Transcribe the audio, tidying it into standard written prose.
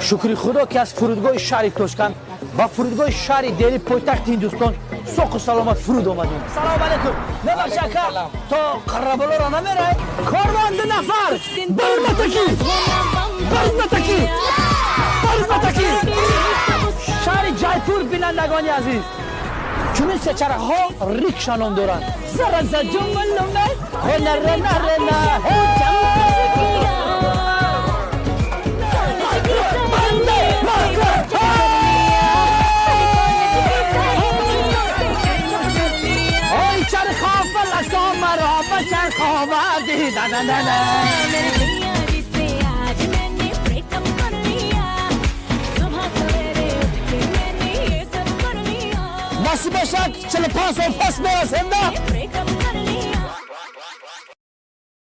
Шукри Худо, ки аз фурудгоҳи шаҳри Тошканд ба фурудгоҳи шаҳри Дели, пойтахти Ҳиндустон, соқу саломат фуруд омадем. Салому алейкум! Мебахши, ака, то Қараболоро намерай? Корвон ду нафар, барматаки, барматаки, барматаки. Шаҳри Ҷайпур, бинандагони азиз, чунин сечархҳо рикша ном доранд. Зараза ҷумлуме ҳонаранарена. Ой, чархо фалако маро ба чарх оварди. На-на-на-на. Насиб бошад, 45 сол пас мерасем, да?